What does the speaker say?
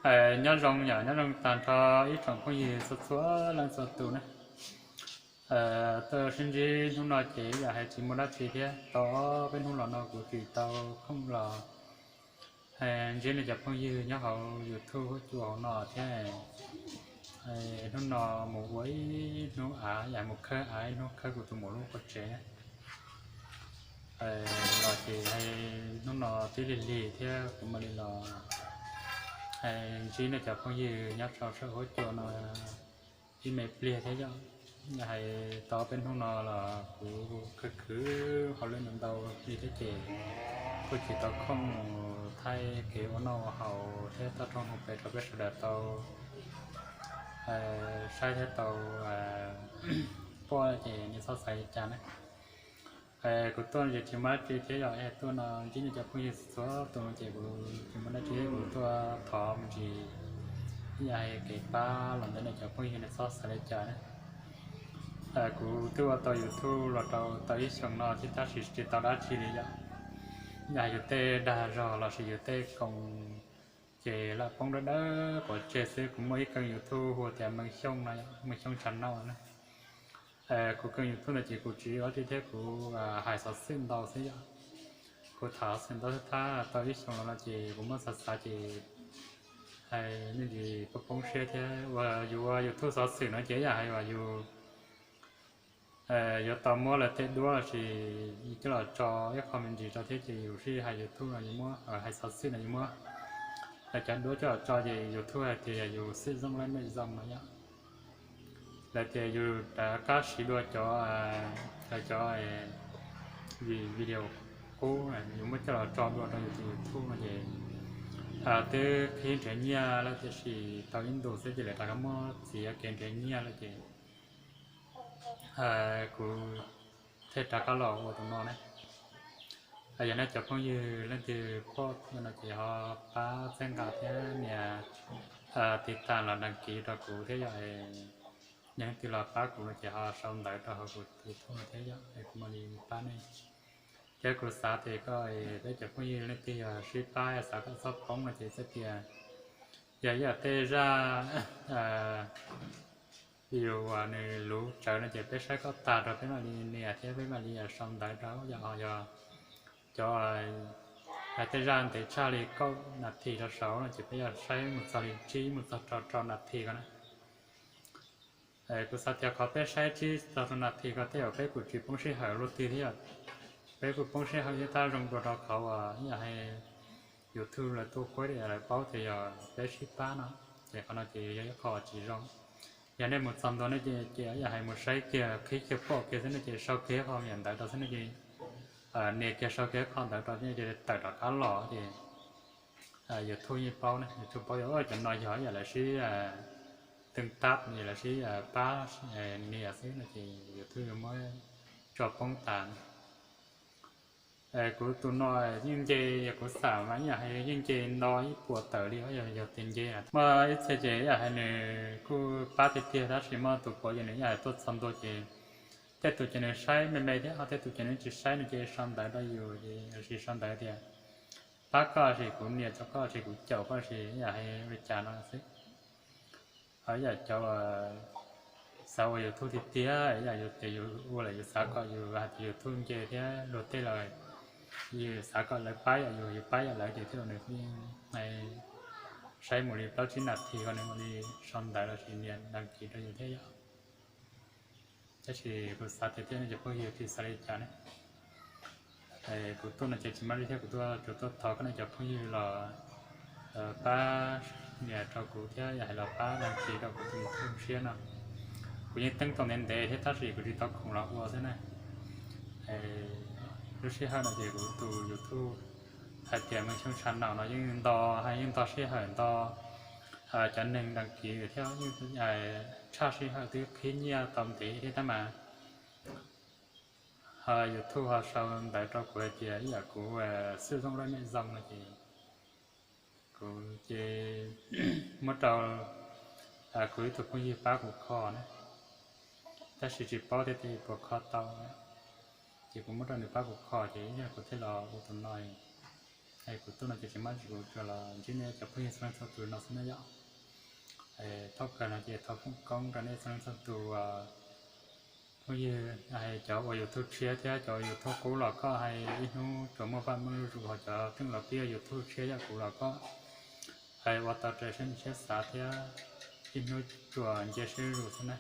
Nyob zoo yom, nyob zoo tag nrho ib tsoom phooj ywg txhua txhua leej txhua tus na. Tuaj sib ntsib hnub no ces yam hais tsis muaj dab tsi thiab, tau peb hnub los no kuv tsis tau khoom los ntsib nej cov phooj ywg nyob hauv YouTube huab cua hauv no thiab. Hnub no mus ua ib hnub av, yam mus khawb av ib hnub, khawb kuv tus muam lub qua tsev los ces hnub no twb lig lig thiab kuv mam li los ntsib nej cov phooj ywg nyob rau saum huab cua no ib me pliag thiab yom. Yam hais tau peb hnub no los kuv khwv khwv hauj lwm ntau li thiab ces kuj tsis tau khoom mus thaij kev ua noj ua haus thiab toj roob hauv pes rau peb sawv daws tau saib thiab tau pom ces nej txhob xav li cas na. Kuv tuaj ces tsis muaj dab tsi thiab yom, tuaj no ntsib nej cov phooj ywg txhua tus no ces kuv tsis muaj dab tsi, kuv tuaj thov me ntsis ib yam hais kev pab los ntawm nej cov phooj ywg nej txhob xav li cas na. Kuv twb ua tau YouTube los rau tau ib xyoos no thiab tab sis tsis tau dab tsi li yom. Yam hais yus tej dag zog lossis yus tej koom ces lam poob dawb dawb pov tseg xwb. Kuv muaj ib kênh YouTube hu tias Meej Xyooj no, Meej Xyooj channel na. Kuv kênh YouTube no ces kuv tsis ua dab tsi thiab kuv hais xov xwm ntau xwb yom. Kuv tham xov xwm ntau xwb, thab tau ib xyoos los no ces kuv muab xav xav ces hais me ntsis poob poob siab thiab. Uas yus ua YouTube xov xwm no ces yam hais uas yus yuav tau muab lawv tej duab lossis coj los tso ib qho me ntsis rau thiab ces yus sij hais YouTube no yus muab, hais xov xwm no yus muab lawv cov duab coj los tso ces YouTube hais tias yog yus xwm zoo laj mej zoo no yom. Lawv tias yus rov qab siv dua cov, lawv cov video qub yus muab coj los tso dua rau yus tus YouTube no ces twb qhib nrhiav nyiaj lawm tiam sis tau ib ntus xwb ces lawv rov qab muab txiav kev nrhiav nyiaj lawm ces kuv thiaj rov qab los ua tus no ne. Yog nej cov phooj ywg leej twg pom no ces ho pab txhawb nqa thiab nias tiv tas los dag kiv rau kuv thiab yom. Yog leej twg los pab kuv no ces ho sau ntawv rau hauv kuv tus YouTube no thiab yom, kuv mam li pab nej. Thiab kuv xav tias koj, peb cov phooj ywg leej twg yog sib pab xav kom txhob poob no ces txawm tias yog ib yam tej zaj video uas nws luv tsawv no ces peb saib kom tag rau peb mam li nias thiab peb mam li sau ntawv rau yom. Yog cov hais tej zaj ntev tshaj li kaum nas this rau saud no ces peb yuav saib mus txog li tsib mus txog rau rau nas this ko na. Kuv xav tias qhov peb saib tsib txog rau nas this ko tej zaum peb kuj tsis poob sij hawm luaj twg thiab yom. Peb kuj poob sij hawm thiab tab zoo dua rau qhov uas ib yam hais YouTube lawv tuaj kuaj lawv paub tias yog peb sib pab no, ces qhov no ces yog ib qho tsis zoo. Yog nej mus txog ntua nej ces ib yam hais mus saib kiag qhib kiag pom kiag xwb no ces sau kiag qho me nyuam ntawv rau xwb no ces nias kiag sau kiag qho ntawd rau ces tawm rov qab los ces YouTube yeej paub ne, YouTube paub tias cov no yog ib yam lawv sib teej tab, lawv sib pab nias xwb no ces YouTube yuav muab tso poob tas. Kuv tus no yeej nce, yog kuv xam mas ib yam hais yeej nce nto ib puas tawm li, yog tias nce muaj ib txhia ces ib yam hais nws kuj pab tiag tiag tab sis muaj tus puav ces nws ib yam hais tuaj txog ntua ces tej tus ces nws saib me me thiab ho tej tus ces nws tsis saib no ces sau ntawv rau yus ces lossis sau ntawv tias pab koj lossis kuv nias rau koj lossis kuv caum koj lossis ib yam hais li cas no xwb. Ho ib yam cov xav ua YouTube tiag tiag, ib yam tias yus ua lawm yus xav kom yus hais tias YouTube nce thiab luag tej los yus xav kom lawv pab yam yus, yus pab yam lawv ces tej zaum nws kuj yeej saib mus li plaub tsib nas this ko nws mam li sau ntawv lossis nias dag kiv rau yus thiab yom. Tab sis kuv xav tias tej nej cov phooj ywg tsis xav li cas ne. Kuv tuaj no ces tsis muaj dab tsi thiab, kuv tuaj tsuas tuaj thov koj nej cov phooj ywg los pab nias rau kuv thiab yam hais los pab dag kiv rau kuv tus YouTube siab no. Kuv yeej teeb tau ntev ntev thiab tab sis kuv tsis tau khoom los ua xwb na. Lub sij hawm no ces kuv tus YouTube hais tias Meej Xyooj channel no yeej nto, yeej nto sij hawm nto cov neeg dag kiv thiab yeej tshaj sij hawm twb qhib nyiaj tau ntev thiab tab mas YouTube ho sau ntawv rau kuv hais tias ib yam kuv xwm zoo laj mej zoo no ces kuv ces muab rau kuv ib tug phooj ywg pab kuv kho na, tab sis tsis paub tias puas kho tau, ces kuv muab rau nws pab kuv kho ces kuv thiaj los ua tus no. Kuv tuaj no ces tsis muaj dab tsi, kuv tsuas los ntsib nej cov phooj ywg txhua leej txhua tus no xwb na yom. Thaum kawg no ces thov foom koob rau nej txhua leej txhua tus phooj ywg, cov ua YouTube tshiab thiab cov ua YouTube qub los koj hais ib hnub tsuas muaj vaj muaj lug zus, ho cov tseem los pib ua YouTube tshiab yam kuv los koj hais ua tau raws siab nyiam siab xav thiab ib hnub tsuas nce siab zus xwb na.